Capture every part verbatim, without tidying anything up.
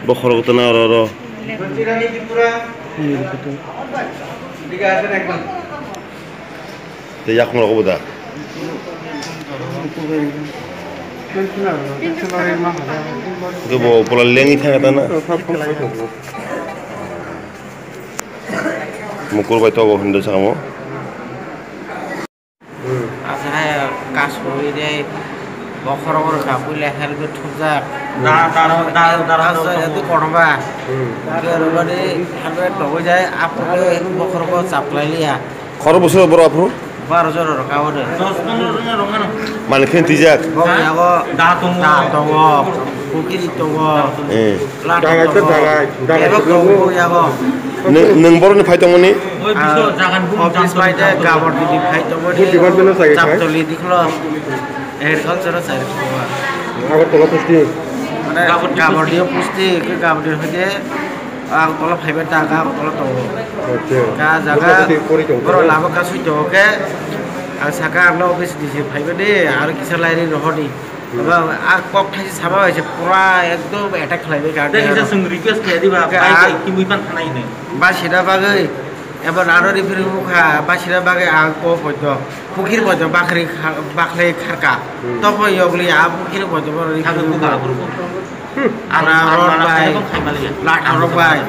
Bokhorok tana oro oro. Tei yakung rogo bo da. Hwnkhe bo pula lengwi thangkha tana. Mukur bai togo hwnwi sakamo. Aswk hai kasui de bokhorok rwkha puila helmet thupjak. Da, da, da, da, da, da, da, da, da, da, kotorba. Hmm. Khe rwmani helmet tongwi jai, aphuru bokhorok chaplai liya. Khoro bwswk borok aphuru? Baro jora rwkha o de. Dos pondro jona rwkha no. Mani khe twijak? Bo yago da tongo. Da tongo. Pukiri tongo. Eh. Dagai to dagai, dagai to dagai. Nwng, nwng boroni phai tongmani? Oi, biso jagan bung office bai de gabor didi phai tongmani. Bung department o sai khai? Chaptoli diklo. Agriculture o sai tongma. Agartala posting? Mane gabor didi posting, ke gabor didi hoide Agartala phaiba ta, Agartala tongo. Acha. Ka jaga boro lama kasui tongo ke. Ang saka ang office didi phaiba de, aro kisa lairi rohodi. Eba, a kok thaisa sama bai se pura ekdom attack khlai bai ka. Tei kisa chwng request khlai di ba, bai bai kimui pan thanai hinwi. Ba sida bagwi, eba naro referee bukha, ba sida bagwi ang ko poito, pukhir poito bakri kha-, bakhlai kharka. Hmm. Tokho yogli a pukhir poito boro referee bukha. Ara rod bai, lata rok bai,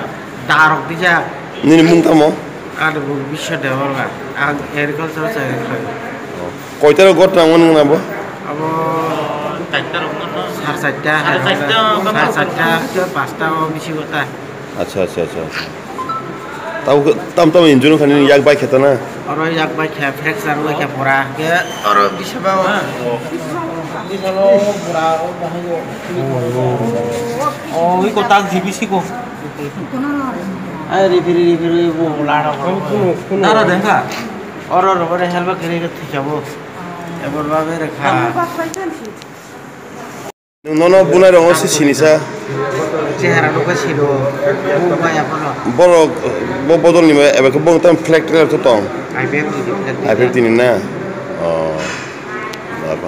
darok dija. Nini mung tamo? Ani mung Biswa Debbarma. Ang agriculture chai khlai. Koita rok gor tang mani na bo? Abo sar charta, sar charta, sar charta, pasta o bisi gota. Acha, acha, acha, acha. Tamo, tam, tam injun khani yak bai kheta na? Oro yak bai khe, fracture bai khe pura. Ke oro bisa ba o. Bisa lo pura o bahai o. O, iko tak G B C ko. Ai, referee, referee, bo lana ko. Dara dengka. Oro, oro, oro, helmet kene ke thikabo. Ebor babe rekha. Nono bunai rongo se sinisa. Chehara nukha siro. Bo maya kono. Borok bo bodol ni eba ke bong tam flag trailer to tong. I P F T ni flag. I P F T ni na. Oh.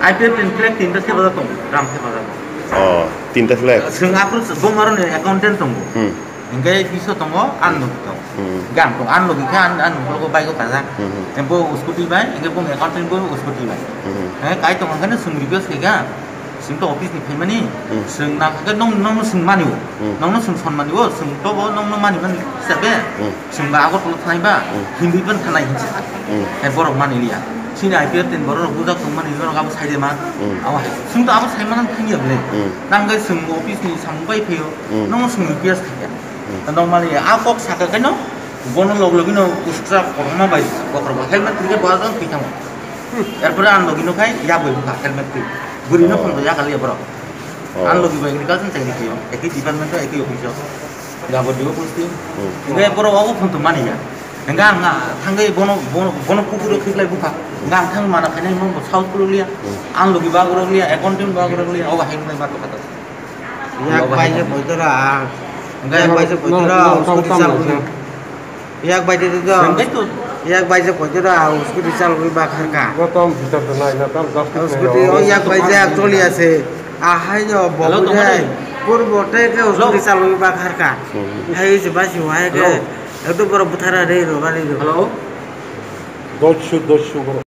I P F T ni flag tinta se bada tong. Ram se bada tong. Oh, tinta flag. Seng apro bong aro ni accountant tongo. Hmm. Hingke biso tongo, ang logi tongo. Hmm. Gang tongo, ang logi khe ang, ang logi bike o kajak. Hmm. Bo scooty bai, hingke bo accountant bo scooty bai. Hmm. Hingke kai tongo hingke sung request khe ga, sung to office ni phaimani, hmm, sung na khe nong, nong sung mani o, hmm, nong sung son mani o, sung to bo nong mani mani sabe, hmm, sung ba Agartala thanai ba, hmm, Hindi ban thanai hinsa. Hmm. Hai borok mani liya. Sini I P F tin borok rok bujak tong mani borok abo sai de ma. Hmm. Abo hai. Sung to abo sai ma nang thang ya ble. Hmm. Nang gai sung office ni samung bai phaio. Hmm. Nong sung request khe. Hmm. Normally, a kok saka khe no, bono log logino ustra korma bai, kokrok bai helmet khe bo azon khe tamo. Hmm. Erpore ang logino khai ya bai bukha helmet khe. Buri no, oh, phone ya kali ya borok. Oh. Ang logi bai agriculture chakri khe, eki department o, eki office o. Gabor dibo posting. Hmm. Hingke borok obo phone to mani ya. Hingke ang, ah, thangwi bono, bono, bono kuphur o khiklai bukha. Hingke ang thangwi mana khainai mo south pulok liya. Hmm. Ang logi ba borok liya, accountant ba borok liya, obo hai wngnai ma tokha tokha. Yak bai je poito ra. Yak bai je poito ra, scooty chal uni. Yak bai je to. Yak bai je poito ra, scooty chal uni ba kharka. Scooty o yak bai je actually ase. Ahai no bo bujai. Purbo te ke scooty chal uni ba kharka. Hai je ba si wai ke. Eto borok buthara re ro bari ro. Hello. Docho, docho.